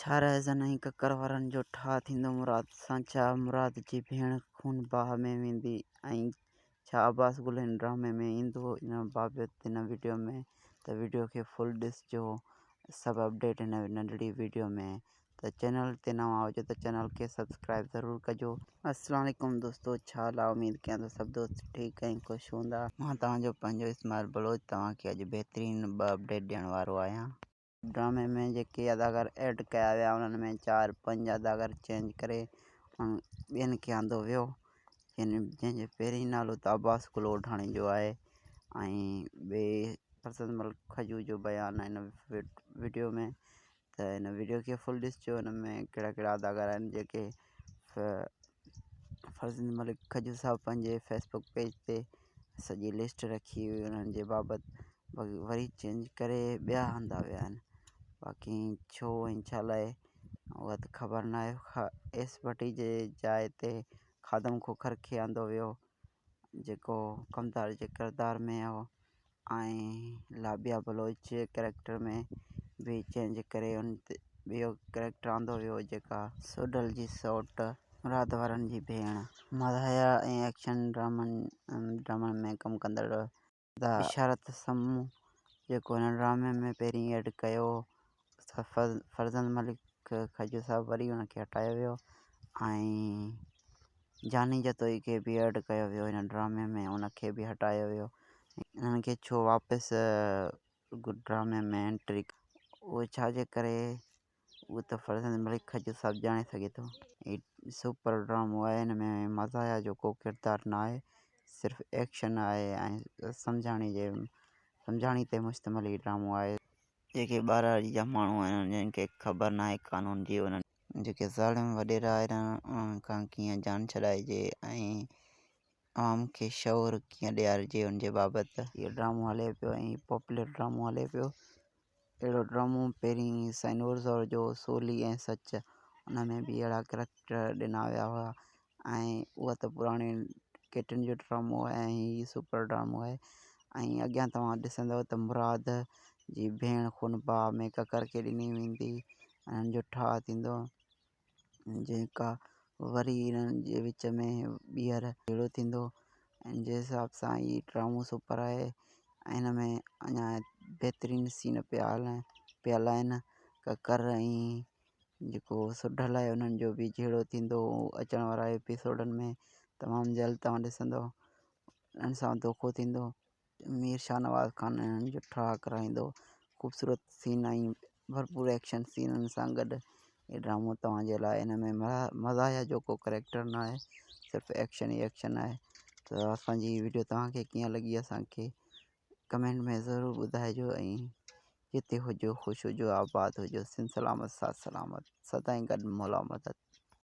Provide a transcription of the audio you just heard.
ڇا رهزن ۽ ڪڪر وارن جو ٺاهه ٿيندو مراد سان ڇا مراد جي ڀيڻ خون باهه ۾ ويندي ۽ ڇا عباس گل هن ڊرامي ۾ ايندو ان بابت هن وڊيو ۾ ته وڊيو کي فل ڏسجو سڀ اپڊيٽ هن ننڍڙي وڊيو ۾ ته چينل تي نوان هجو ته چينل کي سبسڪرائب ضرور ڪجو. اسلام عليڪم دوستو ڇا حال آ اميد ڪيان ٿو سڀ دوست ٺيڪ ۽ خوش هوندا. مان توهان جو پنهنجو اسماعيل بلوچ توهان کي اڄ بهترين ٻه اپڊيٽ ڏيڻ وارو آهيان. ڊرامي ۾ جيڪي اداڪار ايڊ ڪيا ويا انهن ۾ چار پنج اداڪار چينج ڪري ٻين کي آندو ويو جنهن جو پهرين نالو ته عباس گل اوڍاڻي جو آهي ۽ ٻئي فرزند ملڪ کجو جو بيان آهي هن وڊيو ۾ ته هن وڊيو کي فل ڏسجو هن ۾ ڪهڙا ڪهڙا اداڪار آهن جيڪي فرزند ملڪ کجو صاحب پنهنجي فيسبڪ پيج تي سڄي لسٽ رکي هئي انهن جي بابت وري چينج ڪري ٻيا آندا ويا آهن باقي ڇو ۽ ڇا لاء اها ته خبر نه آهي ايس ڀٽي جي جاء تي خادم کوکر کي آندو ويو جيڪو ڪمدار جي ڪردار ۾ هو ۽ لابيا بلوچ جي ڪريڪٽر ۾ به چينج ڪري ان تي ٻيو ڪريڪٽر آندو ويو جيڪا سوڍل جي سئوٽ مراد وارن جي ڀيڻ مزاحيه ۽ ايڪشن ڊرامن ڊرامن ۾ ڪم ڪندڙ بشارت سمون جيڪو هن ڊرامي ۾ پهرين ايڊ ڪيو فرزند ملڪ کجو صاحب وري ان کي هٽايو ويو ۽ جاني جتوئي کي به ايڊ ڪيو ويو هن ڊرامي ۾ ان کي به هٽايو ويو انهن کي ڇو واپس ڊرامي ۾ انٽري اهو ڇا جي ڪري اهو ته فرزند ملڪ کجو صاحب ڄاڻي سگهي ٿو. هي سپر ڊرامو آهي هن ۾ مزاحيه جو ڪو ڪردار نه آهي صرف ايڪشن آهي ۽ سمجهاڻي جي سمجهاڻي تي مشتمل هي ڊرامو آهي. جيڪي ٻهراڙي جا ماڻهو آهن جن کي خبر ناهي قانون جي انهن. جيڪي ظالم وڏيرا آهن انهن کان ڪيئن جان ڇڏائجي ۽ عوام کي شعور ڪيئن ڏيارجي ان جي بابت. هي ڊرامو هلي پيو ۽ پاپولر ڊرامو هلي پيو اهڙو ڊرامو پهرين سائين نور زهور جو سولي ۽ سچ ان ۾ به اهڙا ڪريڪٽر ڏنا ويا هئا ۽ اها ته پراڻي ڪيٽن جو ڊرامو آهي ۽ هي سپر ڊرامو آهي ۽ اڳيان توهان ڏسندؤ ته مراد جي ڀيڻ خون باهه ۾ ڪڪر کي ڏني ويندي ۽ هن جو ٺاهه ٿيندو جيڪا وري هنن جي وچ ۾ ٻيهر جهيڙو ٿيندو ۽ جي حساب سان هي ڊرامو سپر آهي ۽ هن ۾ اڃا بهترين سين پيا هلن پيل آهن ڪڪر ۽ جيڪو سوڍل آهي انهن جو به جهيڙو ٿيندو اچڻ وارا ايپيسوڊن ۾ تمام جلد توهان ڏسندو انهن سان دوکو ٿيندو مير شاهنواز خان انهن جو ٺاهه ڪرائيندو خوبصورت سين ۽ ڀرپور ايڪشن سينن سان گڏ هي ڊرامو توهان جي لاء هن ۾ مزاحيه جو ڪو ڪريڪٽر نه آهي صرف ايڪشن ئي ايڪشن آهي ته اسانجي ويڊيو توهان کي ڪيئن لڳي اسانکي ڪمينٽ ۾ ضرور ٻڌائجو ۽ جتي هجو خوش هجو آباد هجو سنڌ سلامت ساٿ سلامت سدائين گڏ مولا مدد.